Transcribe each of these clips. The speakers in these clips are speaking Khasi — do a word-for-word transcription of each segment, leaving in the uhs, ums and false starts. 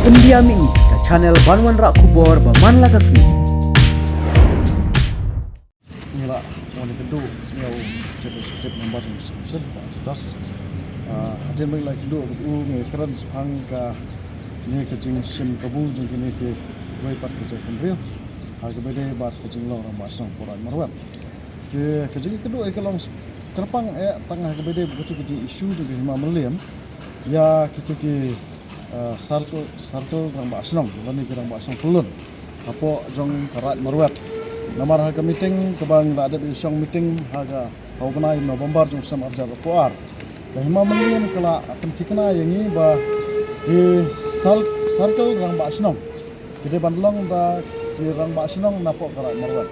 India Mini, ka channel ban wanrah khubor ba man la ka sngi. Ngi la wan ïa ka duh ïa u Chief Executive Member jong ka Council, Bah Titos. Ah, hadien ba ngi la ïa ka duh bad u, ngi kren shaphang kane ka jingshim kabu jong kine kiwei pat ki jaitbynriew ha kaba ïadei bad ka jinglong rangbah shnong hapoh Raid Marwet. Ka, ka jingïakynduh ka long kyrpang eh tang ha kaba ïadei bad kito ki jing issue jong ka Hima Mylliem ïa kito ki, eh, circle, circle rangbah shnong lane ki rangbah shnong pyllun hapoh jong ka Raid Marwet. Namar ha ka meeting kaba ngi la dep ïashong meeting ha ka, ha u bnai November jong u snem arhajar arphew ar, ka Hima Mylliem ka la pynthikna ïa ngi ba ki cir-, circle rangbah shnong ki dei ban long da ki rangbah shnong napoh ka Raid Marwet.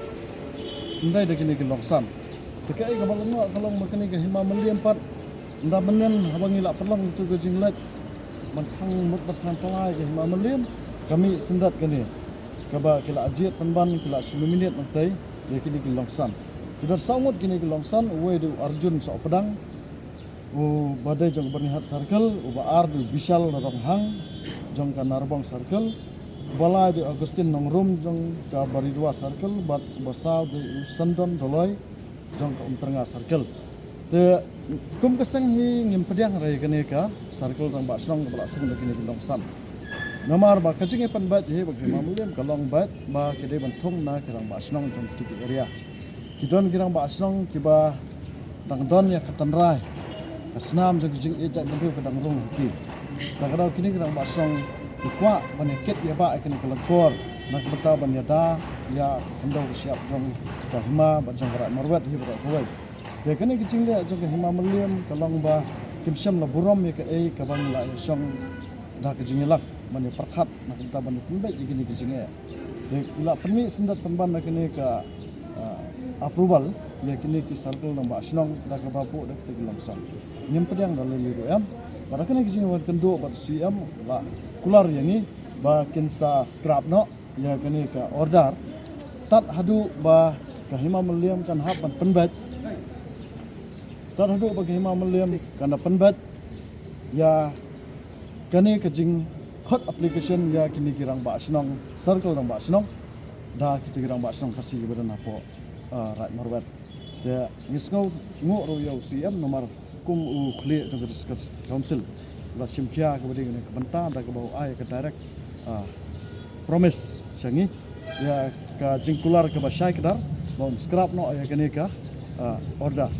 Ym dei da kine ki longsan. Te kaei kaba la noh ka long ba kane ka Hima Mylliem pat, ynda mynnin haba ngi la pynlong ïa ka jingleit ban thang mut ban thang tyllai ka Hima Mylliem, ka mih syndet kane kaba ki la jied pynban, ki la shu nominate nangtei ïa kine ki longsan. Ki don saw ngut kine ki longsan, uwei dei u Arjun Sohpdang, uba dei jong ka Byrnihat Circle, uba ar dei u Bishal Ronghang jong ka Narbong Circle, uba lai dei u Augustine Nongrum jong ka Baridua Circle, bad uba saw dei u Sandon Doloi jong ka Umtyrnga Circle. Te kum ka seng hi ngim pdiang re ïa kane ka circle rangbah shnong kaba la thung da kine ki longsan. Namar ba ka jingïapynbeit hi bad ka Hima Mylliem ka long beit ba ki dei ban thung na ki rangbah shnong jong kito ki area. Ki don ki rangbah shnong kiba dang don ïa ka tynrai, ka snam jong ka jingïeit jaitbynriew ka dang rung ha ki. Te ka daw kine ki rangbah shnong ki kwah ban ïakit ïabah ïa kane ka lyngkor na ka bynta ban ïada ïa ka khyndew ka shyiap jong ka hima bad jong ka Raid Marwet hi baroh kawei. Te kane ka jingleh jong ka Hima Mylliem ka long ba kim shym la burom ïa kaei kaba ngi la ïashong da ka jingïalang ban ïapyrkhat na ka bynta ban ïapynbeit ïa kine ki jingeh. Te ki la pynmih syndet pynban na kane ka, ah, approval ïa kine ki circle rangbah shnong da kaba buh da kita ki longsan. Ngim pdiang da lei lei ruh em. Bad da kane ka jingwan kynduh bad C M la kular ïa ngi ba kin sa scrap noh ïa kane ka order tad haduh ba ka Hima Mylliem kan hap ban pynbeit. Tad haduh ba ka Hima Mylliem kan da pynbeit ïa kane ka jingkhot application ïa kine ki rangbah shnong, circle rangbah shnong, da kita ki rangbah shnong Khasi kiba don hapoh, ah, Raid Marwet. Te ngi sngewnguh ruh ïa u C M namar kum u khlieh jong ka District Council la shim khia kaba dei kane ka bynta da kaba u ai ka direct, ah, promise sha ngi ïa ka jingkular kaba shai kdar ba un scrap noh ïa kane ka, ah, order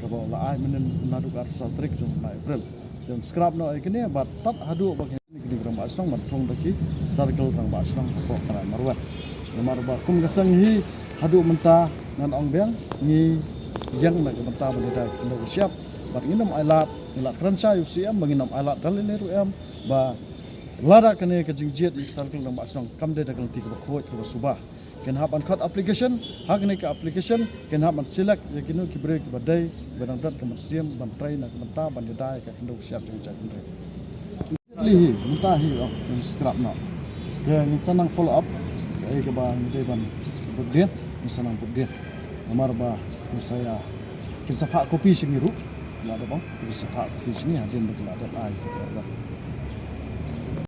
kaba u la ai mynnin naduh ka arphew saw tarik jong u bnai April. Te un scrap noh ïa kane bad tad haduh ba kine ki rangbah shnong ban thung da ki circle rangbah shnong hapoh ka Raid Marwet. Namar ba kum ka seng hi haduh mynta ngan ong biang ngi ïeng na ka bynta ban ïada ïa ka khyndew ka shyiap bad ngin ym ailad, ngi la kren sha ïa u C M ba ngin ym ailad da lei lei ruh em ba lada kane ka jingjied ïa ki circle rangbah shnong kam dei da ka lynti kaba khuid kaba suba. Kin hap ban khot application, ha kane ka application kin hap ban select ïa kino ki briew kiba dei, ba dang don ka mynsiem ban trei na ka bynta ban ïada ïa ka khyndew ka shyiap jong ka jaitbynriew. Immediately hi, mynta hi, oh, ngin scrap noh. Te ngin sa nang follow up, kaei kaba ngi dei ban bud dien, ngin sa nang bud dien. Namar ba ngin sa ïa, kin sa phah copy sha ngi ruh, la dep ong, kin sa phah copy sha ngi hadien ba ki la dep ai.